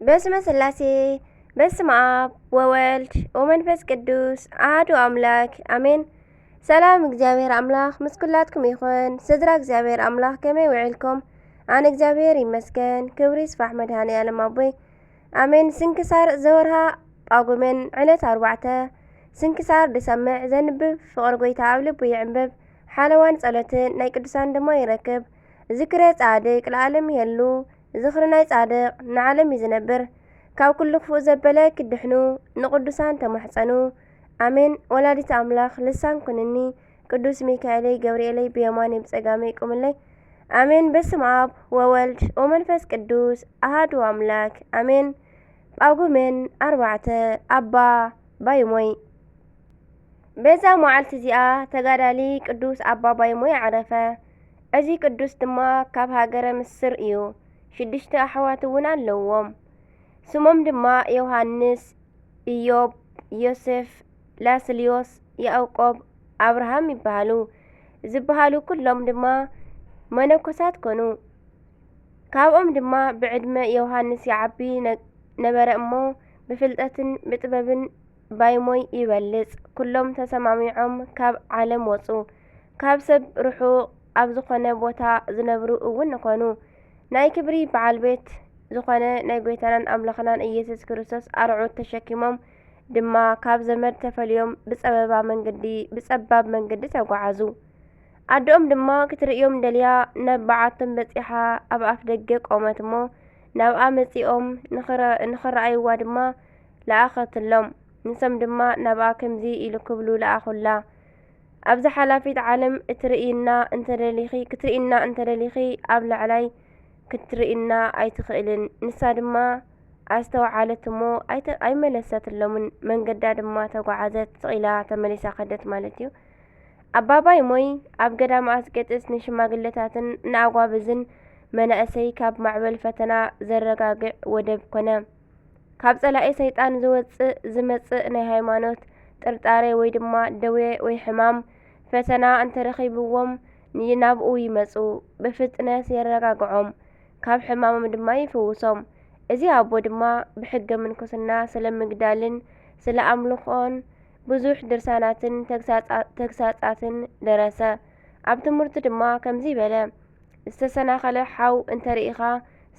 በስመ ስላሴ፣ በስመ ኣብ ወወልድ ወመንፈስ ቅዱስ ኣሃዱ ኣምላክ ኣሜን። ሰላም እግዚኣብሔር ኣምላክ ምስ ኩላትኩም ይኹን። ስድራ እግዚኣብሔር ኣምላክ ከመይ ውዒልኩም? ኣነ እግዚኣብሔር ይመስገን፣ ክብሪ ይስፋሕ መድሃኔ ኣለም ኣቦይ ኣሜን። ስንክሳር ዘወርሃ ጳጉሜን ዕለት ኣርባዕተ። ስንክሳር ዝሰምዕ ዘንብብ ፍቕሪ ጎይታ ኣብ ልቡ ይዕንብብ። ሓለዋን ጸሎትን ናይ ቅዱሳን ድማ ይረክብ። ዝክረ ጻድቅ ለዓለም ይሄሉ። ዝኽሪ ናይ ጻድቕ ንዓለም እዩ ዝነብር። ካብ ኩሉ ክፉእ ዘበለ ክድሕኑ ንቅዱሳን ተማሕጸኑ። ኣሜን። ወላዲት ኣምላኽ ልሳን ኩንኒ። ቅዱስ ሚካኤለይ ገብርኤለይ ብየማነይ ብጸጋመይ ቁምለይ። ኣሜን። በስመ ኣብ ወወልድ ወመንፈስ ቅዱስ ኣሃዱ ኣምላክ ኣሜን። ጳጉሜን ኣርባዕተ። ኣባ ባይሞይ። በዛ መዓልቲ እዚኣ ተጋዳሊ ቅዱስ ኣባ ባይሞይ ዓረፈ። እዚ ቅዱስ ድማ ካብ ሃገረ ምስር እዩ። ሽዱሽተ ኣሕዋት እውን ኣለውዎም። ስሞም ድማ ዮሃንስ፣ ኢዮብ፣ ዮሴፍ፣ ላስልዮስ፣ ያዕቆብ፣ ኣብርሃም ይበሃሉ። ዝበሃሉ ኩሎም ድማ መነኮሳት ኮኑ። ካብኦም ድማ ብዕድመ ዮሃንስ ይዓቢ ነ-፣ ነበረ እሞ ብፍልጠትን ብጥበብን ባይሞይ ይበልጽ። ኩሎም ተሰማሚዖም ካብ ዓለም ወጹ። ካብ ሰብ ርሑቕ ኣብ ዝኾነ ቦታ ዝነብሩ እውን ኮኑ። ናይ ክብሪ በዓል ቤት ዝኾነ ናይ ጎይታናን ኣምላኽናን ኢየሱስ ክርስቶስ ኣርዑት ተሸኪሞም ድማ ካብ ዘመድ ተፈልዮም ብጸበባ መንገዲ፣ ብጸባብ መንገዲ ተጓዓዙ። ኣደኦም ድማ ክትርእዮም ደልያ ናብ በዓቶም በጺሓ ኣብ ኣፍ ደገ ቆመት እሞ ናብኣ መጺኦም ንኽረ-፣ ንኽረኣይዋ ድማ ለኣኸትሎም። ንሶም ድማ ናብኣ ከምዚ ኢሉ ክብሉ ለኣኹላ። ኣብዛ ሓላፊት ዓለም እትርእይና እንተደሊኺ፣ ክትርእይና እንተደሊኺ ኣብ ላዕላይ ክትርእይና ኣይትኽእልን። ንሳ ድማ ኣስተውዓለት እሞ ኣይተ-፣ ኣይመለሰትሎምን። መንገዳ ድማ ተጓዓዘት፣ ስቕ ኢላ ተመሊሳ ከደት ማለት እዩ። ኣባ ባይሞይ ኣብ ገዳመ ኣስቄጥስ ንሽማግለታትን ንኣጓብዝን መናእሰይ ካብ ማዕበል ፈተና ዘረጋግዕ ወደብ ኮነ። ካብ ጸላኢ ሰይጣን ዝወጽእ ዝመጽእ ናይ ሃይማኖት ጥርጣሬ ወይ ድማ ደዌ ወይ ሕማም ፈተና እንተረኺብዎም ን-፣ ናብኡ ይመጹ፣ ብፍጥነት የረጋግዖም፣ ካብ ሕማሞም ድማ ይፍውሶም። እዚ ኣቦ ድማ ብሕገ ምንኩስና ስለ ምግዳልን ስለ ኣምልኾን ብዙሕ ድርሳናትን ተግሳጻ-፣ ተግሳጻትን ደረሰ። ኣብ ትምህርቱ ድማ ከምዚ በለ፣ ዝተሰናኸለ ሓው እንተ ርኢኻ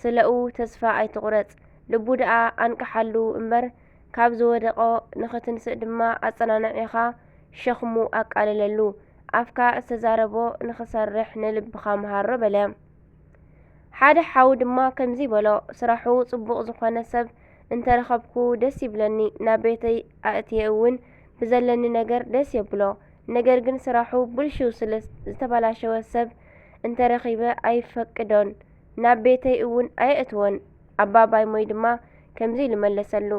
ስለኡ ተስፋ ኣይትቑረጽ፣ ልቡ ደኣ ኣንቅሓሉ እምበር ካብ ዝወደቖ ንኽትንስእ ድማ ኣጸናንዒኻ ሸኽሙ ኣቃልለሉ። ኣፍካ እተዛረቦ ንኽሰርሕ ንልብኻ መሃሮ በለ። ሓደ ሓው ድማ ከምዚ በሎ፣ ስራሑ ጽቡቕ ዝኾነ ሰብ እንተ ረኸብኩ ደስ ይብለኒ፣ ናብ ቤተይ ኣእትየ እውን ብዘለኒ ነገር ደስ የብሎ። ነገር ግን ስራሑ ብልሽው ስለ ዝተበላሸወ ሰብ እንተ ረኺበ ኣይፈቅዶን፣ ናብ ቤተይ እውን ኣየእትዎን። ኣባ ባይሞይ ድማ ከምዚ ኢሉ መለሰሉ፣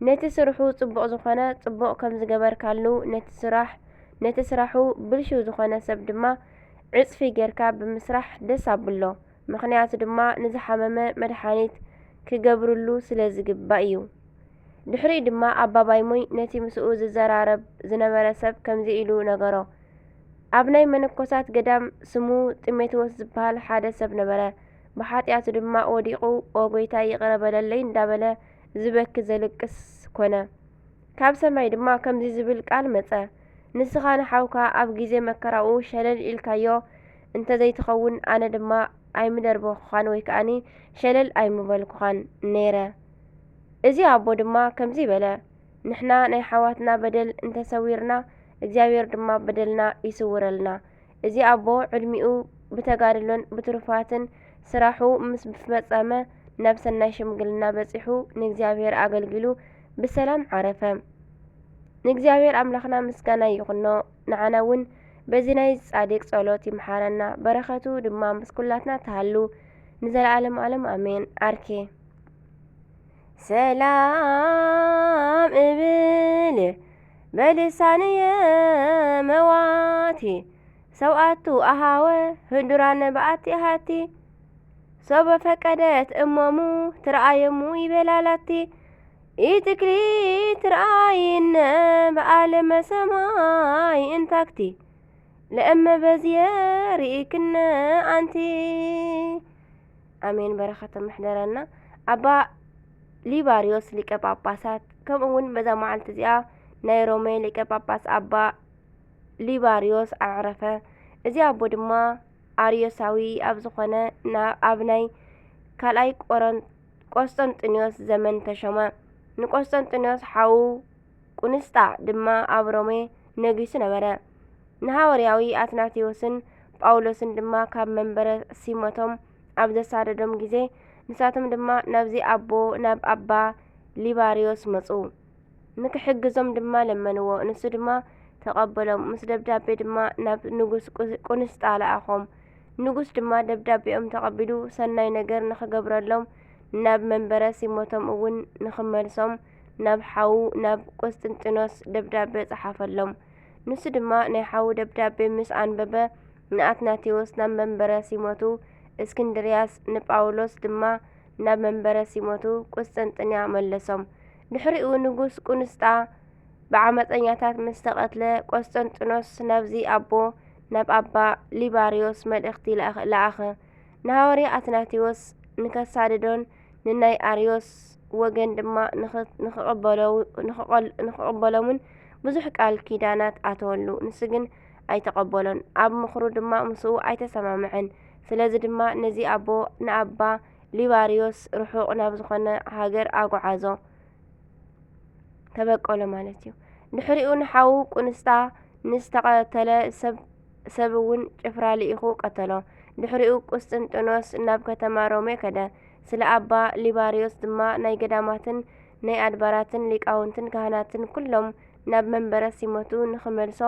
ነቲ ስርሑ ጽቡቕ ዝኾነ ጽቡቕ ከም ዝገበርካሉ፣ ነቲ ስራሕ፣ ነቲ ስራሑ ብልሽው ዝኾነ ሰብ ድማ ዕጽፊ ጌርካ ብምስራሕ ደስ ኣብሎ። ምኽንያቱ ድማ ንዝሓመመ መድሓኒት ክገብርሉ ስለ ዝግባእ እዩ። ድሕሪኡ ድማ ኣባ ባይሞይ ነቲ ምስኡ ዝዘራረብ ዝነበረ ሰብ ከምዚ ኢሉ ነገሮ፣ ኣብ ናይ መነኮሳት ገዳም ስሙ ጢሞቴዎስ ዝበሃል ሓደ ሰብ ነበረ። ብሓጢኣቱ ድማ ወዲቑ፣ "ኦ ጐይታይ፣ ይቕረ በለለይ" እንዳበለ ዝበኪ ዘልቅስ ኮነ። ካብ ሰማይ ድማ ከምዚ ዝብል ቃል መጸ፣ "ንስኻ ንሓውካ ኣብ ግዜ መከራኡ ሸለል ኢልካዮ እንተዘይትኸውን፣ ኣነ ድማ ኣይምደርበኹኻን ወይ ከኣኒ ሸለል ኣይምበልኩኻን ነይረ።" እዚ ኣቦ ድማ ከምዚ በለ፣ "ንሕና ናይ ሓዋትና በደል እንተሰዊርና፣ እግዚኣብሔር ድማ በደልና ይስውረልና።" እዚ ኣቦ ዕድሚኡ ብተጋድሎን ብትሩፋትን ስራሑ ምስ ፈጸመ፣ ናብ ሰናይ ሽምግልና በጺሑ፣ ንእግዚኣብሔር ኣገልጊሉ ብሰላም ዓረፈ። ንእግዚኣብሔር ኣምላኽና ምስጋና ይኹኖ፣ ንዓና እውን በዚ ናይ ጻድቅ ጸሎት ይምሓረና፣ በረኸቱ ድማ ምስ ኩላትና ትሃሉ ንዘለዓለም ዓለም ኣሜን። ኣርኬ። ሰላም እብል በልሳንየ መዋቲ፣ ሰውኣቱ ኣሃወ ህዱራነ በኣቲ ሃቲ፣ ሶበ ፈቀደት እሞሙ ትርኣየሙ ይቤላላቲ፣ ኢትክሊ ትርኣይነ በኣለመ ሰማይ እንታክቲ፣ ለእመ በዝየ ርኢክነ ኣንቲ። ኣሜን። በረኸቶም ይሕደረና። ኣባ ሊባርዮስ ሊቀ ጳጳሳት፣ ከምኡ እውን በዛ መዓልቲ እዚኣ ናይ ሮሜ ሊቀ ጳጳስ ኣባ ሊባርዮስ ኣዕረፈ። እዚ ኣቦ ድማ ኣርዮሳዊ ኣብ ዝኾነ ና-፣ ኣብ ናይ ካልኣይ ቆረን-፣ ቆስጠንጢኖስ ዘመን ተሾመ። ንቆስጠንጢኖስ ሓዉ ቁንስጣ ድማ ኣብ ሮሜ ነጊሱ ነበረ። ንሃዋርያዊ ኣትናቴዎስን ጳውሎስን ድማ ካብ መንበረ ሲመቶም ኣብ ዘሳደዶም ግዜ፣ ንሳቶም ድማ ናብዚ ኣቦ ናብ ኣባ ሊባርዮስ መጹ። ንክሕግዞም ድማ ለመንዎ። ንሱ ድማ ተቐበሎም። ምስ ደብዳቤ ድማ ናብ ንጉስ ቁ-፣ ቁንስጣ ለኣኾም። ንጉስ ድማ ደብዳቤኦም ተቐቢሉ፣ ሰናይ ነገር ንኽገብረሎም፣ ናብ መንበረ ሲሞቶም እውን ንኽመልሶም፣ ናብ ሓዉ ናብ ቁስጥንጢኖስ ደብዳቤ ጸሓፈሎም። ንሱ ድማ ናይ ሓዉ ደብዳቤ ምስ ኣንበበ፣ ንኣትናቴዎስ ናብ መንበረ ሲሞቱ እስክንድርያስ፣ ንጳውሎስ ድማ ናብ መንበረ ሲሞቱ ቁስጥንጥንያ መለሶም። ድሕሪኡ ንጉስ ቁንስጣ ብዓመጸኛታት ምስ ተቐትለ፣ ቆስጠንጢኖስ ናብዚ ኣቦ ናብ ኣባ ሊባርዮስ መልእኽቲ ለኣኸ-፣ ለኣኸ። ንሃዋርያ ኣትናቴዎስ ንከሳድዶን ንናይ ኣርዮስ ወገን ድማ ንኸ-፣ ንኽቕበለው-፣ ንኽቐል-፣ ንኽቕበሎምን ብዙሕ ቃል ኪዳናት ኣተወሉ። ንሱ ግን ኣይተቐበሎን። ኣብ ምኽሩ ድማ ምስኡ ኣይተሰማምዐን። ስለዚ ድማ ነዚ ኣቦ ንኣባ ሊባርዮስ ርሑቕ ናብ ዝኾነ ሃገር ኣጓዓዞ። ተበቀሎ ማለት እዩ። ድሕሪኡ ንሓዉ ቁንስጣ ንዝተቐተለ ሰብ፣ ሰብ እውን ጭፍራ ልኢኹ ቀተሎ። ድሕሪኡ ቁስጥንጥኖስ ናብ ከተማ ሮሜ ከደ። ስለ ኣባ ሊባርዮስ ድማ ናይ ገዳማትን ናይ ኣድባራትን ሊቃውንትን ካህናትን ኩሎም ናብ መንበረ ሲመቱ ንኽመልሶ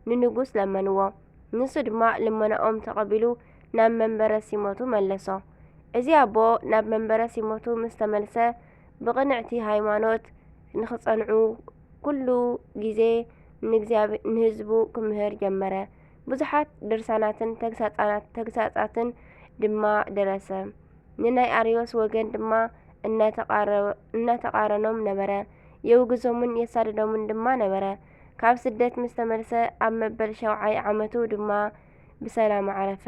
ንንጉስ ለመንዎ። ንሱ ድማ ልመናኦም ተቐቢሉ ናብ መንበረ ሲመቱ መለሶ። እዚ ኣቦ ናብ መንበረ ሲመቱ ምስ ተመልሰ፣ ብቕንዕቲ ሃይማኖት ንኽጸንዑ ኩሉ ግዜ ንእግዚኣብ-፣ ንህዝቡ ክምህር ጀመረ። ብዙሓት ድርሳናትን ተግሳጻናት-፣ ተግሳጻትን ድማ ደረሰ። ንናይ ኣርዮስ ወገን ድማ እናተቓረ-፣ እናተቓረኖም ነበረ። የውግዞምን የሳድዶምን ድማ ነበረ። ካብ ስደት ምስ ተመልሰ ኣብ መበል ሸውዓይ ዓመቱ ድማ ብሰላም ዓረፈ።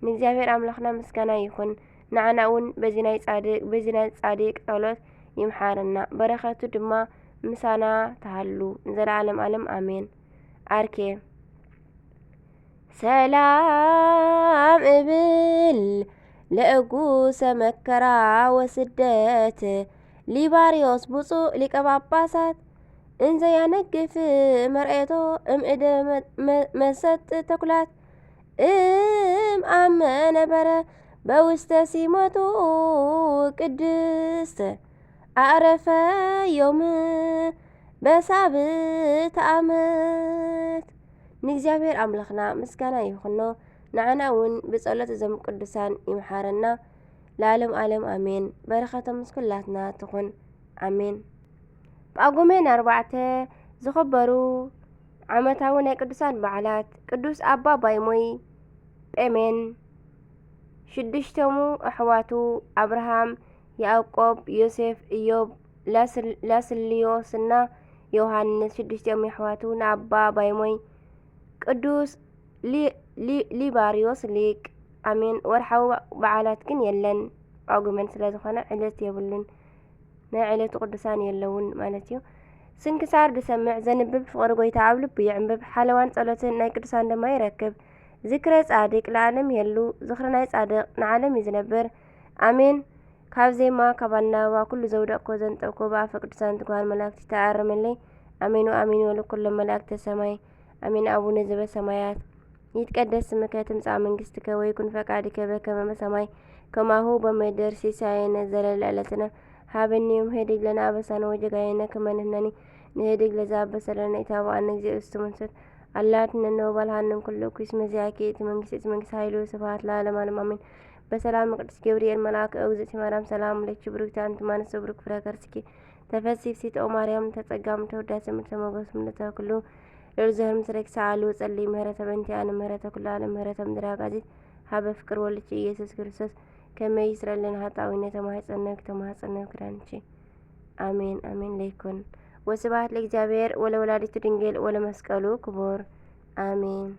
ንእግዚኣብሔር ኣምላኽና ምስጋና ይኹን። ንዓና እውን በዚ ናይ ጻድቅ፣ በዚ ናይ ጻድቅ ጸሎት ይምሓረና። በረኸቱ ድማ ምሳና ትሃሉ ንዘለዓለም ዓለም ኣሜን። ኣርኬ። ሰላም እብል ለእጉሰ መከራ ወስደት፣ ሊባርዮስ ብፁዕ ሊቀ ጳጳሳት፣ እንዘ ያነግፍ መርኤቶ እምእደ መ-፣ መ-፣ መሰጥ ተኩላት፣ እም ኣመ ነበረ በውስተ ሲመቱ ቅድስት፣ ኣዕረፈ ዮም በሳብት ኣመት። ንእግዚኣብሔር ኣምላኽና ምስጋና ይኹኖ፣ ንዓና እውን ብጸሎት እዞም ቅዱሳን ይምሓረና። ለዓለም ዓለም ኣሜን። በረኸቶም ምስ ኩላትና ትኹን። ኣሜን። ጳጉሜን ኣርባዕተ ዝኽበሩ ዓመታዊ ናይ ቅዱሳን በዓላት፣ ቅዱስ ኣባ ባይሞይ ጴሜን፣ ሽዱሽተሙ ኣሕዋቱ፣ ኣብርሃም፣ ያዕቆብ፣ ዮሴፍ፣ ኢዮብ፣ ላስል-፣ ላስልዮስና ዮሃንስ፣ ሽዱሽቲኦም የሕዋቱ፣ ንኣባ ባይሞይ፣ ቅዱስ ሊ-፣ ሊ-፣ ሊባርዮስ ሊቅ። ኣሜን። ወርሓዊ በዓላት ግን የለን፣ ጳጉመን ስለ ዝኾነ ዕለት የብሉን፣ ናይ ዕለቱ ቅዱሳን የለውን ማለት እዩ። ስንክሳር ዝሰምዕ ዘንብብ ፍቕሪ ጎይታ ኣብ ልቡ የዕንብብ፣ ሓለዋን ጸሎትን ናይ ቅዱሳን ድማ ይረክብ። ዝክረ ጻድቅ ለዓለም ይሄሉ፣ ዝኽሪ ናይ ጻድቅ ንዓለም እዩ ዝነብር። ኣሜን። ካብ ዜማ፣ ካብ ኣናብባ ኩሉ ዘውደቅኮ ዘንጠብኮ ብኣፈ ቅዱሳን ትጉሃን መላእክቲ ተኣረመለይ። ኣሜን ወኣሜን ይበሉ ኩሎም መላእክተ ሰማይ። ኣሜን። ኣቡነ ዘበሰማያት ይትቀደስ ስምከ ትምጻእ መንግስትከ ወይኩን ፈቃድከ በከመ በሰማይ ከማሁ በምድር። ሲሳየነ ዘለለ ዕለትነ ሃበኒ ዮም ህድግ ለነ አበሳነ ወጌጋየነ ከመ ንሕነኒ ንህድግ ለዘአበሰ ለነ ኢታብአነ እግዚኦ ውስተ መንሱት አላ አድኅነነ ወባልሐነ እምኩሉ እኩይ እስመ ዚአኪ ይእቲ መንግስት እቲ መንግስት ኃይሉ ስብሐት ለዓለመ ዓለም አሜን። በሰላም ቅዱስ ገብርኤል መልአክ እግዝእቲ ማርያም ሰላም ለኪ ብሩክቲ አንቲ እማንስት ብሩክ ፍሬ ከርስኪ ተፈሲ ፍሲት ኦ ማርያም ተጸጋም ተወዳሲ ምልተ ሞገስ ምልተ ኩሉ ልዑል ዘህር ምስሌኪ ሰአሊ ወጸሊ ምህረተ በእንቲአነ ምህረተ ኩሉ ዓለም ምህረተ ምድር አጋዚት ሀበ ፍቅር ወልድኪ ኢየሱስ ክርስቶስ ከመ ይስረይ ለነ ኃጣውኢነ ተማሕጸነኪ ተማሕጸነኪ ክዳንቺ። አሜን አሜን ለይኩን። ወስብሐት ለእግዚአብሔር ወለወላዲቱ ድንግል ወለመስቀሉ ክቡር። አሜን።